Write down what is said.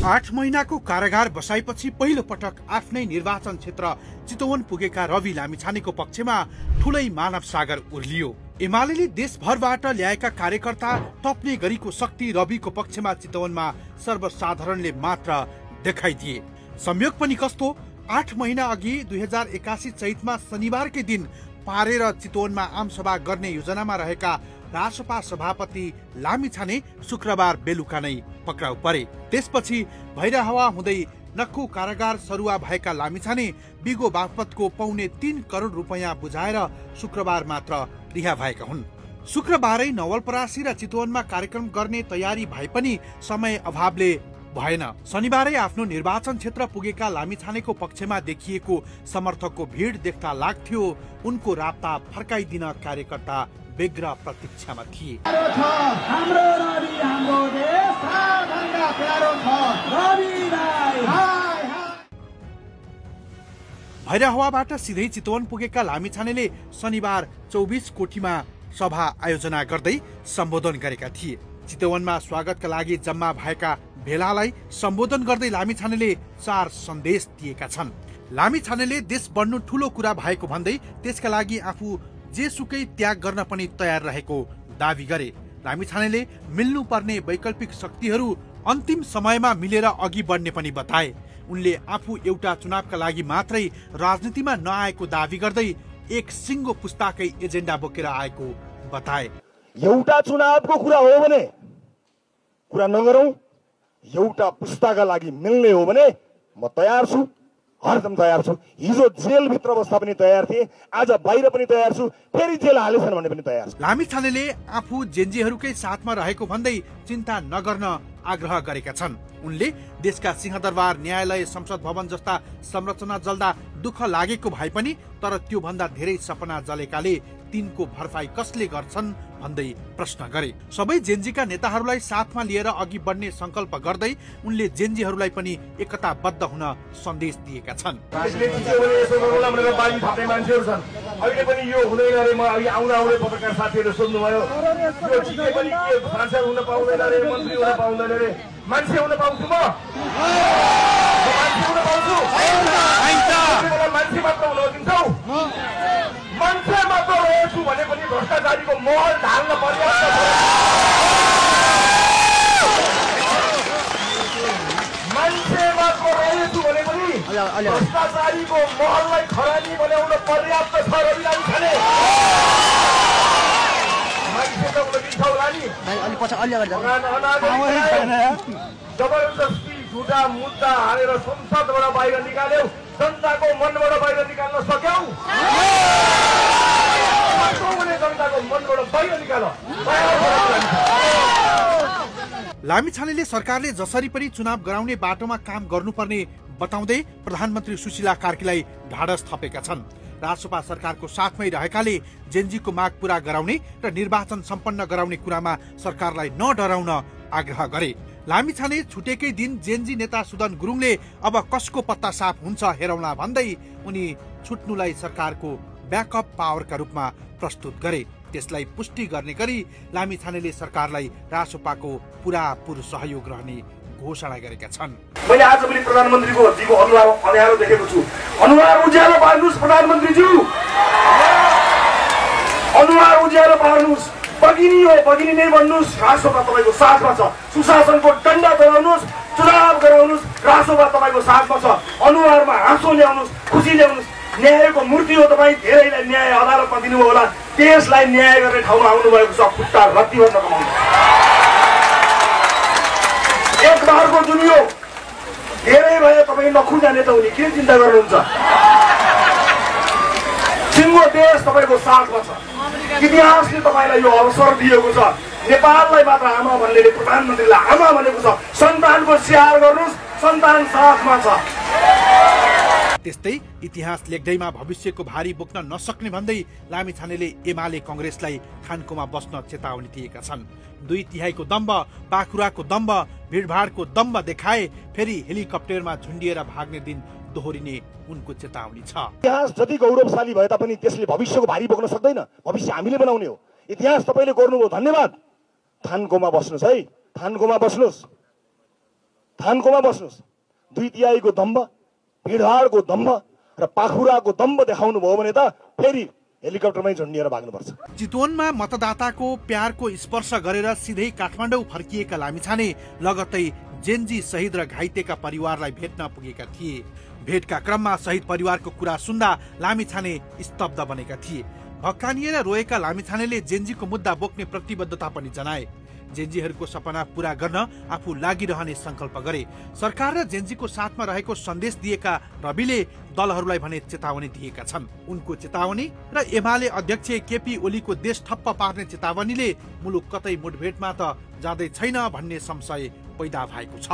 8 महिनाको कारागार बसाइपछि पहिलो पटक आफ्नै निर्वाचन क्षेत्र चितवन पुगेका रवि लामिछानेको पक्षमा ठूलै मानव सागर उर्लियो। एमालेले देशभरबाट ल्याएका कार्यकर्ता टप्ने गरीको शक्ति रविको पक्षमा चितवनमा सर्वसाधारणले मात्र देखाइदिए। संयोग पनि कस्तो, 8 महिना अघि 2081 चैतमा शनिबारकै दिन पारेर चितवनमा आमसभा गर्ने योजनामा रहेका रासपा सभापति लामिछाने शुक्रबार बेलुका नै पक्राउ परे। त्यसपछि भैरहवा हुँदै नक्खु कारागार सरुवा भएका लामिछाने बिगो बापतको 3.25 करोड रुपैयाँ बुझाएर शुक्रबार मात्र रिहा भएका हुन्। शुक्रबारै नवलपरासी र चितवनमा कार्यक्रम गर्ने तयारी भए पनि समय अभावले भएन। शनिबारै आफ्नो निर्वाचन क्षेत्र पुगेका लामिछानेको पक्षमा देखिएको समर्थकको भिड देख्दा लाग्थ्यो उनको राप्ता फर्काइदिन कार्यकर्ता बेग्र प्रतीक्षामा थिए। भैरहवाबाट सिधै चितवन पुगेका लामिछानेले शनिबार 24 कोठीमा सभा आयोजना गर्दै सम्बोधन गरेका थिए। चितवनमा स्वागतका लागि जम्मा भएका भेलालाई सम्बोधन गर्दै लामिछानेले 4 सन्देश दिएका छन्। लामिछानेले देश बन्नु ठूलो कुरा भएको भन्दै त्यसका लागि आफू जेसुकै त्याग गर्न पनि तयार रहेको दावी गरे। लामिछानेले मिल्नुपर्ने वैकल्पिक शक्तिहरू अन्तिम समयमा मिलेर अघि बढ्ने पनि बताए। उनले आफू एउटा चुनावका लागि मात्रै राजनीतिमा नआएको दावी गर्दै एक सिङ्गो पुस्ताकै एजेन्डा बोकेर आएको बताए। एउटा चुनावको कुरा हो भने कुरा नगरौं, एउटा पुस्ताका लागि मिल्ने हो भने म तयार छु, हरदम तयार छु। हिजो जेल भित्र बस्दा पनि तयार थिए, आज बाहिर पनि तयार छु, फेरि जेल हालेछन् भने पनि तयार छु। लामिछानेले आफू जेन्जीहरूकै साथमा रहेको भन्दै चिन्ता नगर्न आग्रह गरेका छन्। उनले देशका सिंहदरबार, न्यायालय, संसद भवन जस्ता संरचना जल्दा दुःख लागेको भए पनि तर त्यो भन्दा धेरै सपना जलेकाले तिनको भरपाई कसले गर्छन् भन्दै प्रश्न गरे। सबै जेन्जीका नेताहरूलाई साथमा लिएर अघि बढ्ने संकल्प गर्दै उनले जेन्जीहरूलाई पनि एकताबद्ध हुन सन्देश दिएका छन्। अहिले पनि यो हुँदैन रे, म अघि आउँदै पत्रकार साथीहरू सोध्नुभयो यो चिजै पनि के सांसद हुन पाउँदैन रे, मन्त्री हुन पाउँदैन रे। मान्छे हुन पाउँछु, म मान्छे हुन पाउँछु, मान्छे मात्र हुन दिन्छौ। मान्छे मात्र रहेछु भने पनि भ्रष्टाचारीको महल ढाल्न पर्याप्त छ। मान्छे मात्र रहेछु भने पनि भ्रष्टाचारीको महललाई खरानी बनाउन पर्याप्त छ। रवि लामिछाने मान्छे त हुन दिन्छौ होला नि। जबरजस्ती झुटा मुद्दा हालेर संसदबाट बाहिर निकाल्यौ, जनताको मनबाट बाहिर निकाल्न सक्यौ? जनताको मनबाट बाहिर निकाल। लामिछानेले सरकारले जसरी पनि चुनाव गराउने बाटोमा काम गर्नुपर्ने बताउँदै प्रधानमन्त्री सुशीला कार्कीलाई ढाडस थपेका छन्। रासपा सरकारको साथमै रहेकाले जेन्जीको माग पूरा गराउने र निर्वाचन सम्पन्न गराउने कुरामा सरकारलाई नडराउन आग्रह गरे। लामिछाने छुटेकै दिन जेन्जी नेता सुदन गुरुङले अब कसको पत्ता साफ हुन्छ हेरौँला भन्दै उनी छुट्नुलाई सरकारको ब्याकअप पावरका रूपमा प्रस्तुत गरे। त्यसलाई पुष्टि गर्ने गरी लामिछानेले सरकारलाई रासपाको पुरापुर सहयोग रहने घोषणा गरेका छन्। मैले आज पनि प्रधानमन्त्रीको जीको अनुहार अँध्यारो देखेको छु। अनुहार उज्यालो पार्नुस् प्रधानमन्त्रीज्यू, अनुहार उज्यालो पार्नुस्। बगिनी हो, बगिनी नै बन्नुस्। रासोपा तपाईँको साथमा छ। सुशासनको डन्डा चलाउनुस्, चुनाव गराउनुस्। रासोपा तपाईँको साथमा छ। अनुहारमा हाँसो ल्याउनुस्, खुसी ल्याउनुस्। न्यायको मूर्ति हो तपाईँ, धेरैलाई न्याय अदालतमा दिनुभयो होला। देशलाई न्याय गर्ने ठाउँमा आउनुभएको छ। खुट्टा रत्ती भन्न कमाउनु एक बारको दुनियो धेरै भए तपाईँ नखुजाने त हुने, के चिन्ता गर्नुहुन्छ? सिङ्गो देश तपाईँको साथमा छ। इतिहासले तपाईँलाई यो अवसर दिएको छ। नेपाललाई मात्र आमा भन्ने प्रधानमन्त्रीलाई आमा भनेको छ। सन्तानको स्याहार गर्नुहोस्, सन्तान साथमा छ। त्यस्तै इतिहास लेख्दैमा भविष्यको भारी बोक्न नसक्ने भन्दै लामिछानेले एमाले कांग्रेसलाई खानकोमा बस्न चेतावनी दिएका छन्। 2/3 दम्ब, पाखुराको दम्ब, भिडभाडको दम्ब देखाए फेरि हेलिकप्टरमा झुन्डिएर भाग्ने दिन दोहोरिने उनको चेतावनी छ। इतिहास जति गौरवशाली भए तापनि त्यसले भविष्यको भारी बोक्न सक्दैन। भविष्य हामीले बनाउने हो। इतिहास तपाईले गर्नुभयो, धन्यवाद। थानकोमा बस्नुस् है। थानकोमा बस्नुहोस्, 2/3 दम्भ, भिडहाडको दम्भ र पाखुराको दम्भ देखाउनु भयो भने त फेरि हेलिकप्टरमै झुन्डिएर भाग्नुपर्छ। चितवनमा मतदाताको प्यारको स्पर्श गरेर सिधै काठमाडौँ फर्किएका लामिछाने लगत्तै जेन्जी शहीद र घाइतेका परिवारलाई भेट्न पुगेका थिए। भेटका क्रममा शहीद परिवारको कुरा सुन्दा लामिछाने स्तब्ध बनेका थिए। भक्कानिएर रोएका लामिछानेले जेन्जीको मुद्दा बोक्ने प्रतिबद्धता पनि जनाए। जेन्जीहरूको सपना पूरा गर्न आफू लागिरहने संकल्प गरे। सरकार र जेन्जीको साथमा रहेको सन्देश दिएका रविले दलहरूलाई भने चेतावनी दिएका छन्। उनको चेतावनी र एमाले अध्यक्ष केपी ओलीको देश ठप्प पार्ने चेतावनीले मुलुक कतै मुठभेडमा त जाँदै छैन भन्ने संशय पैदा भएको छ।